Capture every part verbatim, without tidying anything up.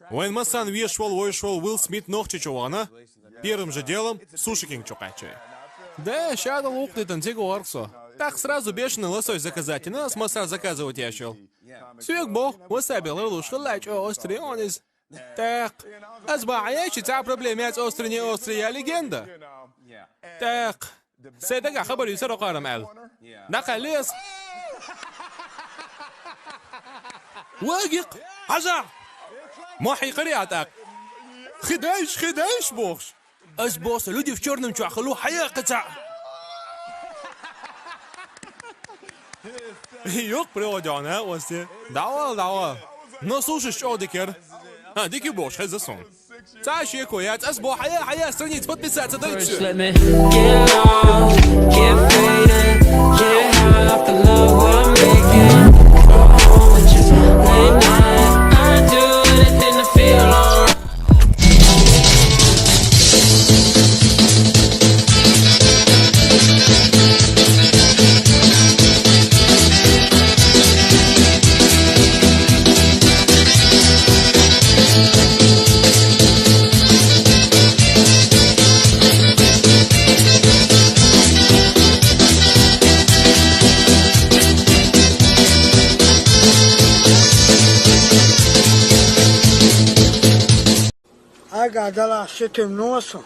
Вайн массанена везаш вола, везаш вола Уилл Смит Нохчийчу вахана, первым же делом Суши Кинг чу кхаьчча. Да, шадолу вукху дитина цига вахара со. ТӀаккха сразу бешеный лосось заказать йина ас, массара заказывать еш йолу. Соьга боху, васабе ларлуш хилла чӀогӀа острый ю иза. ТӀаккха. Ас боху, хьан еш и цхьа проблема яц, острый, не острый, я легенда. ТӀаккха. Сайн дагахь хабар ю, сарокхарам аьлла. ДӀакхаьлли ас. Вагикъ! Хьажахь! Мохь хьийкхира а тӀаккха. Хи дайш, хи дайш бохуш. Ас боху, сан люди в чёрном чохь хилла, хьаяьккха цхьаъ. Юкъ приводёна, осте. ДӀавала, дӀавала. Но слушай, чӀогӀа дика яра. А, дика ю бохуш, хеза суна. Цхьа а шеко яц, ас боху, хьая, хьая, страница подписаться дайта соьга. Just let me get lost, get faded, get high off the love I'm making. Go home with you late night. I do anything to feel alright. Хьайга далахь ши туьма носу.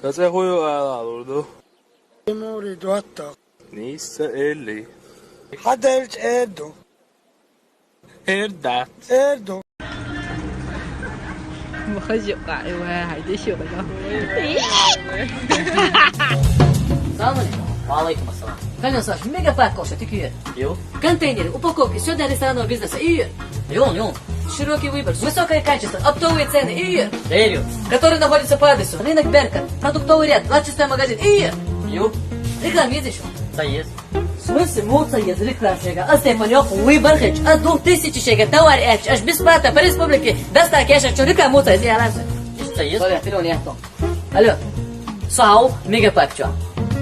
Сан цӀе хӀун ю ала лур ду? Тимури доттагӀа. Нийса ца элли. Хьан делча эр ду? Эр дац. Эр ду. Махажи къаьва, хьайда шугӀа. Салам алейкум. Ва алейкум ассалам. Конечно, Саш, мегапак коша, ты кюр. Ю? Контейнеры, упаковки, всё для ресторанного бизнеса. И юр. Юн, юн. Широкий выбор, высокое качество, оптовые цены. И юр. Верю. Который находится по адресу: рынок Беркат, продуктовый ряд, двадцать шестой магазин. И юр. Ю. Реклама есть ещё? Ца еза. В смысле, муха ца еза реклама шега? Ас тайпана йоккха выбор хилча, ас две тысячи шега товар аьлча, аш бесплатно по республике доставка еш, чу реклама муха ца еза, я ласа. Иштта ца еза? Алло. Со хьо мегапак чохь.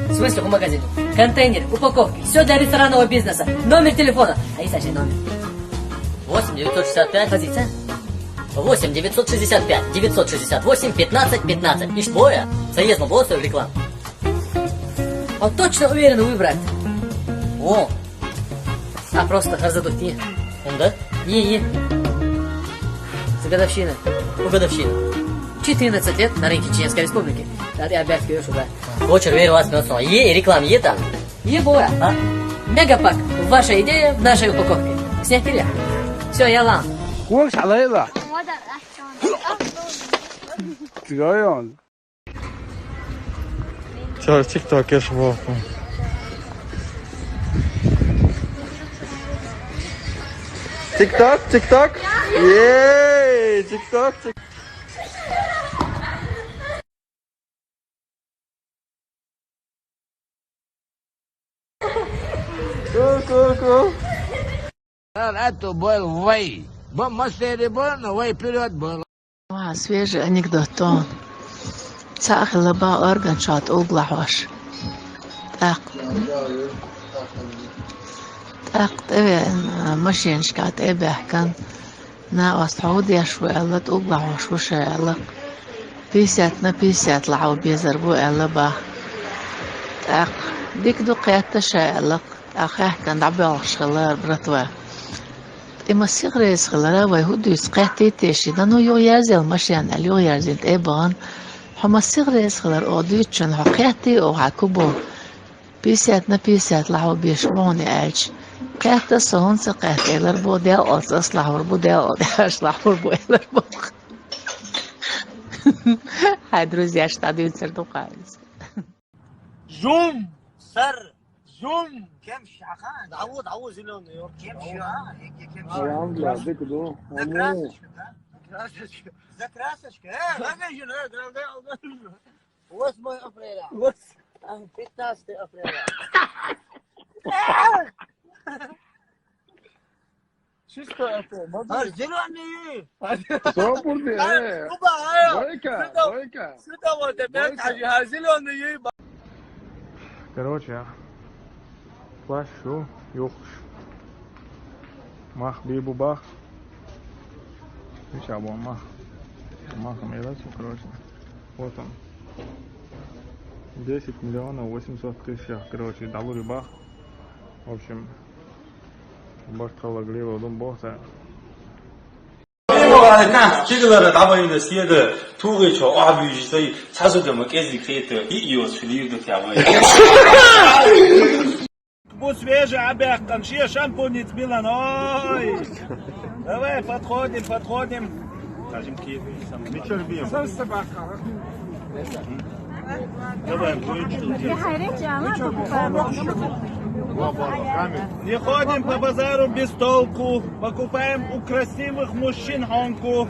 В смысле, хӀун магазин? Контейнер, упаковки, всё для ресторанного бизнеса. Номер телефона. А есть аш номер? Восемь девятьсот шестьдесят пять. Хазица? Восемь девятьсот шестьдесят пять девятьсот шестьдесят восемь пятнадцать пятнадцать. Иштта боху я? Ца еза ма боху аса реклама. Он точно уверен выбрать. О, а просто харзадут не. Он, да? Не, не. За годовщину. У годовщину. Четырнадцать лет на рынке Чеченской Республики. Да, я опять говорю, что да. Очер, верю вас, но е, реклама е там. Е, Бора. А? Мегапак. Ваша идея в нашей упаковке. Всех. Все, я лам. Курс, а лейла. Чего он? Чара тиктокерш воху. Тикток, тикток. Ей, тикток, тик. Ку, ку, ку. Ара аьтту бойла вай. Бо массери бо, но вай вперёд бойла. Ва, свежий анекдот тхуна. Цхьаъ хилла бан орган чохь тӀулг лахьош. ТӀаккха, тӀаккха тӀевеана, машинашкахь тӀе а баьхкина, накъост, хьо хӀун деш ву аьлла, тӀулг лахьош ву ша аьлла. Пятьдесят на пятьдесят лахьо безар бу аьлла бах. ТӀаккха, дика ду, кхетта ша аьлла. ТӀаккха хаьттина дӀабоьлхуш хилла братва. И массех реза хилара, вай хӀун дуьйцу, кхеттий те ши? Да ну, юхаерзийла машен аьлла, юхаерзийна тӀе а бахана. Хьо массех реза хилара оха дуьйцучунна, хьо кхеттий оха хьан кубо? Пятьдесят на пятьдесят лахьо беш бу хьуна аьлча. Кхетта со, хӀунда ца кхетта, элар бу, делкъалц ас лахьор бу, делкъал тӀехь аш лахьор бу, элар бу. Хьайн друзьяш дӀадуьйцур ду кхара иза. Жум! Сар! Жум! Кемш, аха? ДӀаву, дӀаву, зелёный, ё. Кемш, а? Яке кемш? Алан, бля, дика ду. За красочку, да? За красочку. За красочку. Э, ладно же, да, да, да, да. Восьмое апреля. Вос-, а, пятнадцатое апреля. Чисто это, ма... А, зелёный. Собурди, э. Куба, а. Бойка, сюда, бойка. Сюда вот опять, бойка. А, а, зелёный, ба-. Короче, плащ шу, юхуш. Мах бибу бах. Мича бу мах. Мах мелас, короче. Вот он. Десять миллионов восемьсот тысяч, короче, далури бах. В общем, баш тхала глила дум бохта. Чигалара дӀабайна седа, тугъи чо, а, бюжи сай, сазу да ма кӀезиг хета, и иос филир да тя вай. Бу свежий абяхкан, шия шампунец билан, ой. Давай, подходим, подходим. Скажем, киев. Мичар бием. Давай, будем. Не ходим по базару без толку, покупаем у красивых мужчин хонку.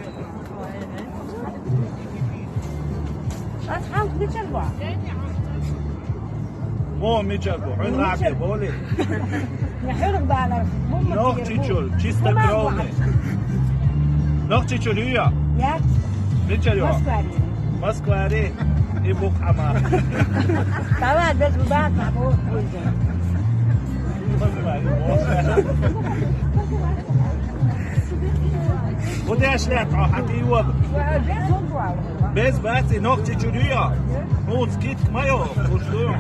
Мо мича бу, хӀун рахе боли? Нохчичул, чистокровный. Нохчичул юя? Мича юа? Москвари. И бук ама. Давай, без бубат, бу. Будеш лет, а хати юа. Без бати, нохчичул юа? Хун скидка майо, уж дуя.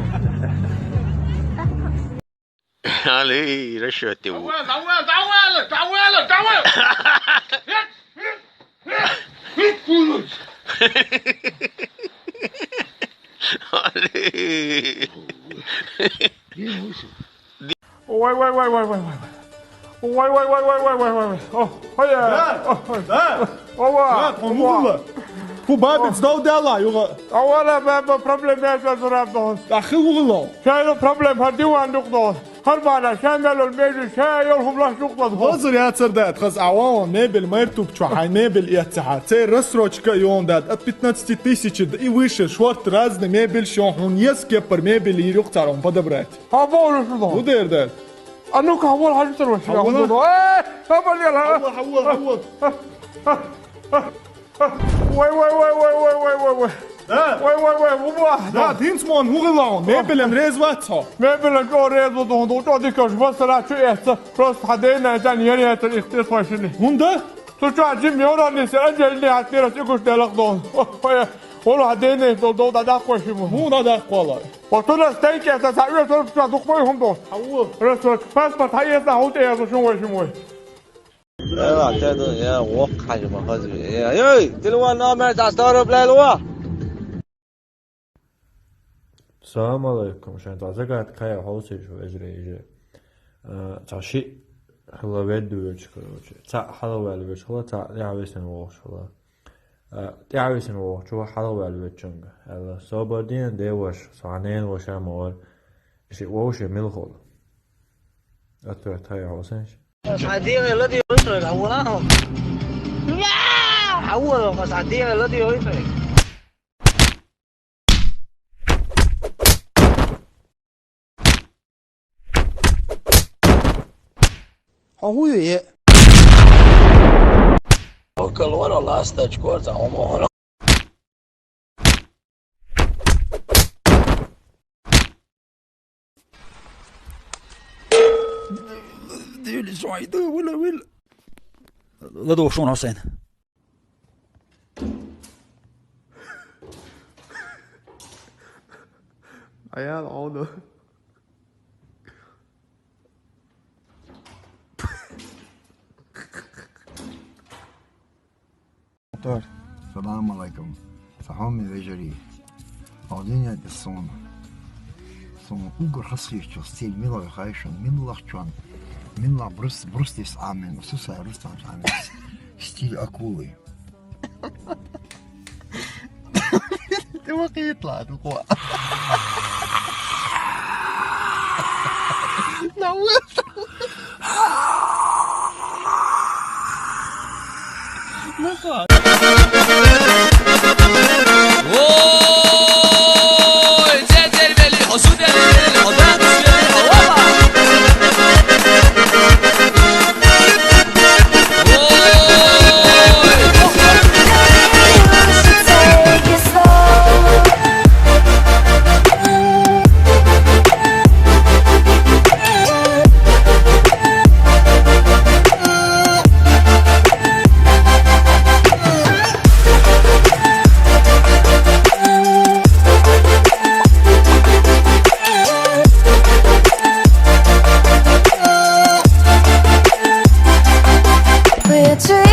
Али, решетив. Давай, давай, давай, давай, давай. Али. Вай, вай, вай, вай, вай, вай. Вай, вай, вай, вай, вай, вай, вай. О, ой, да, о, ой. Да. Ова, да, ова. Фу бабиц дов дела, юга. Ова, ба, ба, проблема я, зура, ба. Ахи угла. Шайро проблема, хар диван дукдо. Хар бана, шай мелол межи, шай йол хумлаш дукдо. Хозур я цар дат, хаз ава, мебель, мэр туп, чу, хай мебель, я цаха. Цей рассрочка ён дат, от пятнадцати тысяч и выше, шорт разный мебель, шо, хун ес кепар мебель, и юк царон подобрать. Хабар шуда. Удер да. А ну-ка, хавал хажу тарваш. Хавал. Э, хавал яла. Хавал, хавал, хавал. Вай, вай, вай, вай, вай, вай, вай, вай. Да. Вай, вай, вай, уба. Да, динц мон, угылаун. Мебелен резваться. Мебелен ко резво дон, дон, то дикаш, васара чу эца. Просто хадена, это не это, их ты слышали. Унда? Слушай, один миллион не се, один не от мира, ты куш делах дон. Ой, ой, ола хадена, дон, дон, да, да, кошему. Ну, да, да, кола. Отуна стейк это саё сорок два духмой хумдо. Ау. Просто паспорт хайес на хут я зушун вой шумой. Эва, теду, я, вок, хажи, ма, хажи. Я, эй, телефон номер за сто рублей луа. Салам алейкум, шан та загадка я хосиш вежре же. Э, цаши хала веду, короче. Ца хала вал веш хала, ца я весен вошла. Э, тӀехьависина вогӀучу хьалаваьлла вечунга аьлла, собар дийна, де ваша, со хьан нена ваша ма вара. Ши вовше мила хула? Ответ хьайна хьо санаш. Хьан дегӀе ладийгӀа итра, хьан вала хьо? Хьан вала хьо, хьан дегӀе ладийгӀа итра. Хьо хӀун ю е? Около ласточка, за умора. Дили шойду, вила, вила. Ладу шун Хусейн. عيال عوضة. Салам алейкум. Сахоми вежери. Алдиня де сона. Сона угар хасхиш чо стиль милой хайшан, милах чон. Милла брус, брус дис амен, усуса рустам амен. Стиль акулы. Ты вакит ла, ты куа. На улице. Ну что? Ой, дядя Эльвели, о, судья Эльвели, о, да, судья Эльвели, о, опа! Your dream